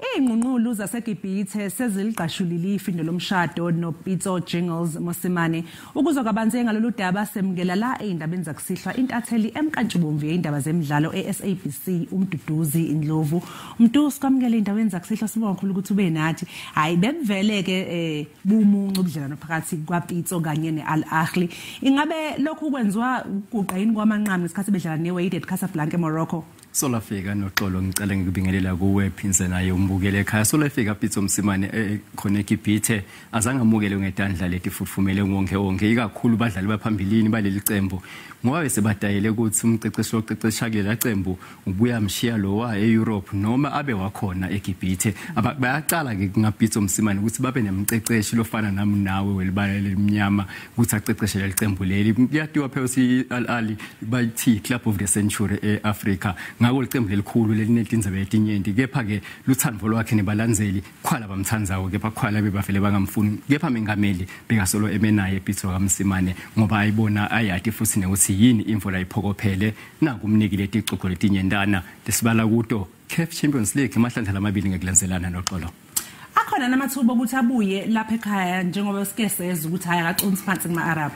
Ingqungqulu zaseGibhithe seziligqashulile ifindo lomshado noPitso Jingles Mosimane. Ukuzwa kabanzi ngalolu daba semukela la ey'ndabeni zakusihlwa intatheli emkantshubomvu yey'ndaba zemidlalo e-SABC uMduduzi Ndlovu. Mdu, sikwamukele ey'ndabeni zakusihlwa, sibonga kakhulu ukuthi ube nathi. Hhayi, bekuvele-ke bumuncu ubudlelwano phakathi kwaPitso kanye ne-Al Ahly. Ingabe lokhu kwenziwa ukuguqa yini kwamanqamu ngesikhathi bedlala ne-Wydad Casablanca eMorocco? Solafika noxolo, ngicela ngikubingelela kuwe phinze naye umbukele ekhaya. Solafika Pitso Mosimane khona eGibhithe azange amukele ngedandla leti futfumele wonke wonke, ikakhulu badlali baphambilini baleli cembu, ngoba bese badayele ukuthi umqeqeshi oqeqesha kulela cembu ubuya mshiya lowa eEurope noma abe wakhona eGibhithe. Bayaqala ke ngaPitso Mosimane ukuthi babe nemqeqeshi lofana nami nawe welibala elimnyama ukuthi aqeqeshe leli cembu leli. Kuyatiwa phela ukuthi Al Ahly bayithi Club of the Century eAfrica, ngako licembu lelikhulu lelinetindzebe letinyenti, kepha ke lutsandvo lwakhe nebalandzeli khwala bamthandzako, kepha khwala bebavele bangamfuni. Kepha mengameli bekasolo emenaye Pitso kaMosimane ngoba ayibona ayati futhi nekuthi yini imvo layiphokophele nakumnikile ticoco letinyentana lesibala kuto CAF Champions League emahlandla lamabili ngekulandzelana noxolo. Akhona namathuba okuthi abuye lapha ekhaya njengoba sike sezwa ukuthi hhayi akaconsi phansi kuma-Arab.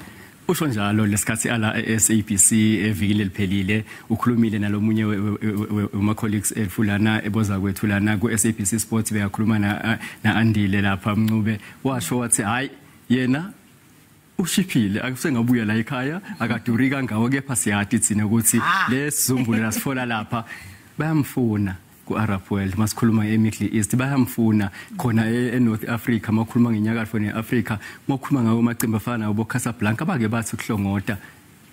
Usho njalo lesikhathi ala e-SABC evikini leliphelile ukhulumile nalomunye wema colleagues ethu lana eboza kwethu lana ku-SABC Sports, beyakhuluma na Andile lapha Mncube, washo wathi hayi yena ushiphile akusengabuya la ekhaya, akaduri kangako, kepha siyati thina ukuthi lesizumbulu lasitfola lapha bayamfuna ku-Arab world, masikhuluma e-Middle East bayamfuna khona e-North Africa, makhuluma ngenyakatfo ne-Africa, makhuluma ngawo amacembu afana nabo Casablanca bake bathi kuhlongota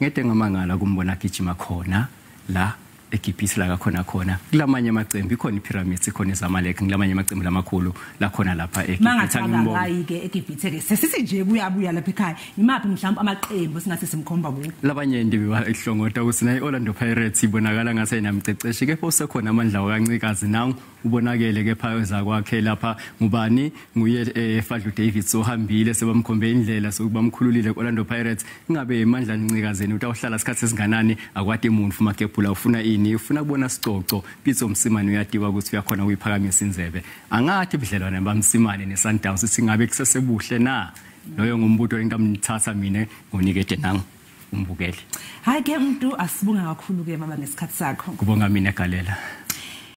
ngede ngamangala kumbona gijima khona la eGibhithe la khona khona kulamanye amacembu ikhona iPyramids, ikhona iZamalek, ngilamanye amacembu lamakhulu la khona lapha eGibhithe. Mangathi ke eGibhithe ke sesithi nje kuyabuya lapha ekhaya, imaphi mhlawumbe amaqembu singathi simkhomba kuwo? Labanye ndibe ihlongota ukuthi nayi Orlando Pirates ibonakala ngathi ayinamceceshi, kepha usekhona amandla wakaNcikazi nawu ubonakele, kepha ezakwakhe lapha ngubani nguye Fadlu Davids ohambile sebamkhombe indlela sokubamkhululile ku-Orlando Pirates. Ingabe imandla Ncikazeni utawuhlala isikhathi esinganani? Akwati umuntu Magebhula ufuna ini, ufuna kubona sicoco. Pitso Mosimane uyatiwa ukuthi uyakhona ukuyiphakamisa indzebe. Angathi budlelwane baMosimane neSundowns singabe kusesebuhle na? Loyo ngumbuto engamthatha mina ngonikete nangu umbukeli. Hayi ke mntu, asibonga kakhulu ke baba ngesikhathi sakho. Kubonga mina galela.